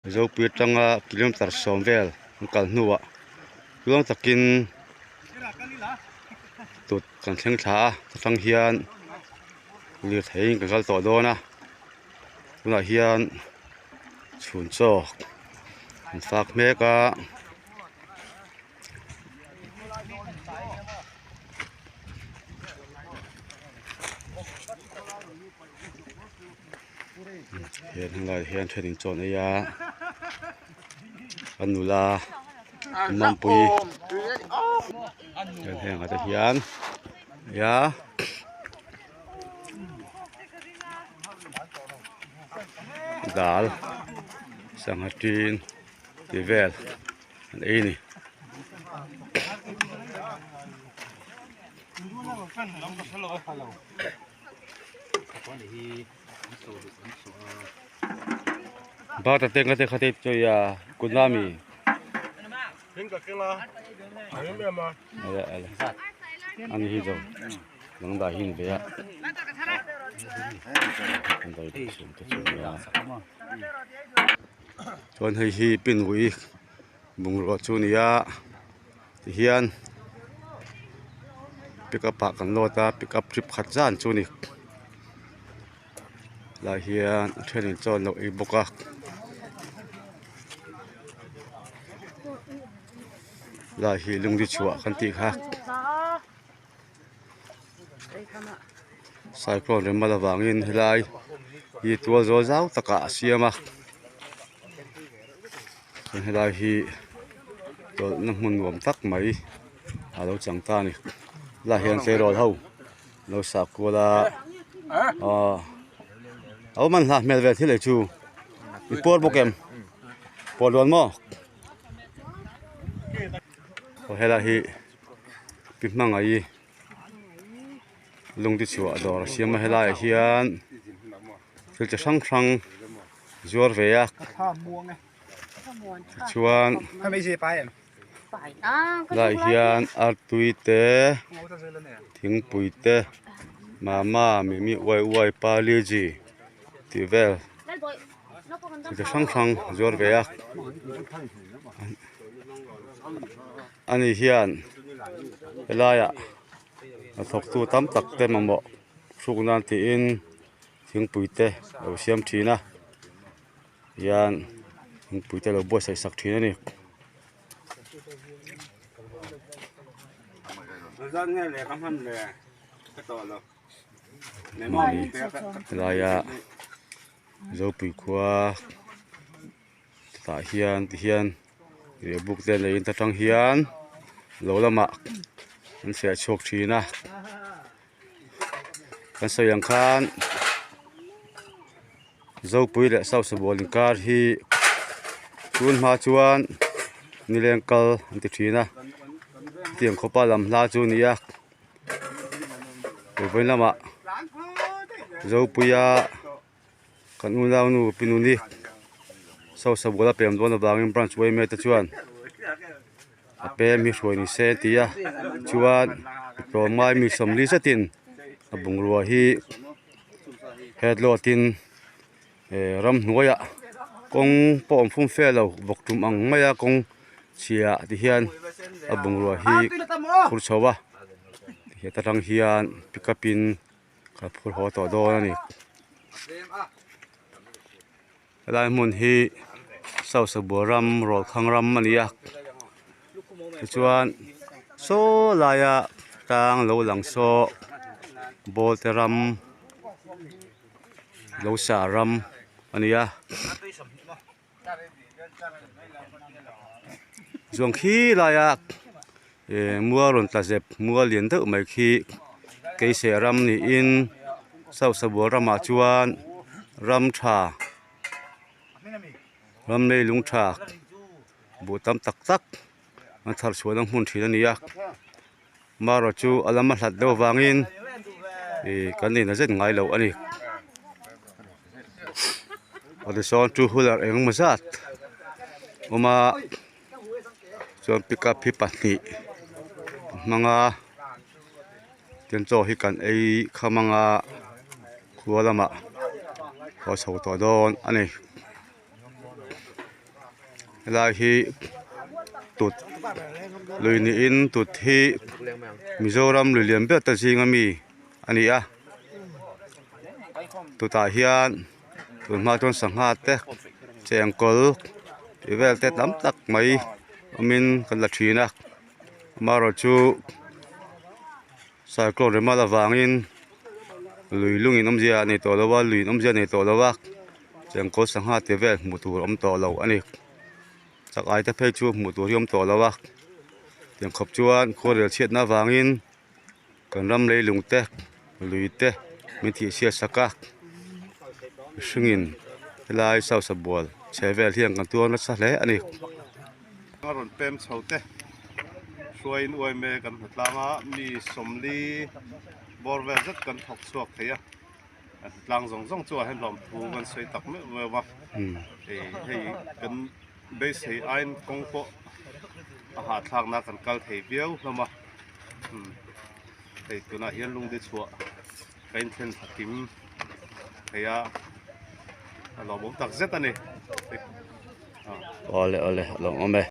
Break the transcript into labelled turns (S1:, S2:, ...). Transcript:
S1: Zopui atanga kilometer sawm vel an kal hnuah tluang takin tut kan thleng thla a atang hian lirthei in kan kal tawh dawn a tunah hian chhun chaw an fak mek a. He hnungah hian thenin chaw an ei a an nula Mampui hian heng ah te hian a dal sangha tin tih vel an ei a ni. Bata te nga te kha te chu ya kunami ale ale ani hi zo nang da hin ve a chuan hei hi pinui bungrua chu a ni a tihian pickup ah kan load a pickup trip khat zan chu a ni lai hian a thenin chaw an lo ei bawk a lai hi lungdi chhuah kan tih kha cyclone rem avangin helai hi tual zawl zau takah a siam a helai hi tawlhna hmun nuam tak mai a lo chang ta a ni helaiah hian tleirawl ho an lo sah kual a aw a awm an hlah hmel ve thil ei chu i puar bawk em puar dawn maw aw helai hi. Pi hmangaih lung te chhuah dawr a siam a helaiah hian thil chi hrang hrang zuar ve a tichuan helaiah hian artui te thingpui te mama mimi uai uai parle-g tih vel thil chi hrang hrang zuar ve a. Ani hian helaiah hnathawktu tam tak te mamawh hruk nan tiin thingpui te a lo siam thin a hian thingpui te a lo buatsaih sak thin a ni. Helaia Zopui khua. Tah hian ti hian riahbuk te neiin ta tang hian lo lamah an fiah chhuak thin a kan sawi ang khan Zopui leh Sausabawlin kar hi tun hma chuan nileng kal an ti thin a hetiang khawpa lam hla chu a ni a vawiin lamah Zopuia. Kan unaunu pi nuni sosa bula pem dawn avangin branch yma te chuan a pem hi hruai ni se an ti a tichuan tlawmngai mi sawmli zetin a bungrua hi head load in eh ramhnuaiah kawng pawh awm fum fe lo vawk tum ang maia kawng chhia ti hian a bungrua hi phur chho a heta tang hian pickup in. Ka phur haw tawh dawn a ni helai hmun hi Sausabua ram Rawlkhang ram a ni a tichuan saw laia tlang lo lang saw ball te ram lo sa ram a ni a. Chuan khi laia eh mual rawn tla zep mual lian deuh mai khi keise ram niin Sausabua ramah chuan ram tha ram leilung tha buh tam tak tak an thar chhuahna hmun thin a ni a marawh chu a lama hlat deuh avangin ih kan inah zet ngai lo a ni aw tichuan two wheeler engemaw zat awm a chuan pickup hi pahnih a hmang a tin chaw hi kan ei kham anga khua lamah haw chho tawh dawn a ni. Helai hi tut lui niin tut hi Mizoram lui lian ber te zinga mi a ni a tutah hian tun hma chuan sangha te chengkawl tih vel te tam tak mai awmin kan la thin a amaherawhchu cyclone remal avangin lui lungin awmzia a nei tawh lo a lui in awmzia a nei tawh lo a chengkawl sangha tih vel hmuh tur a awm tawh lo a ni chak ai te phei chu hmuh tur hi a awm tawh lo a tiang khawp chuan khuarel chhiatna avangin kan ram leilung te lui te min thih chhiat sak a mihringin helai sausa bual chhe vel hian kan tuar nasa hle a ni.
S2: A rawn pem chho te hruaiin uaime kan hmu tlang a mi sawmli bawr vel zet kan thawk chhuak thei a tlang zawng zawng chu ah hian hlawm thu kan sawi tak meuh meuh a hei kan beisei aiin kawng pawh a hahthlakna kan kal thei viau hlawm a hei tunah hian lungdi chhuah ka inthlen thla kim thei a a lawmawm tak zet a ni.
S1: Awle awle a lawmawm e.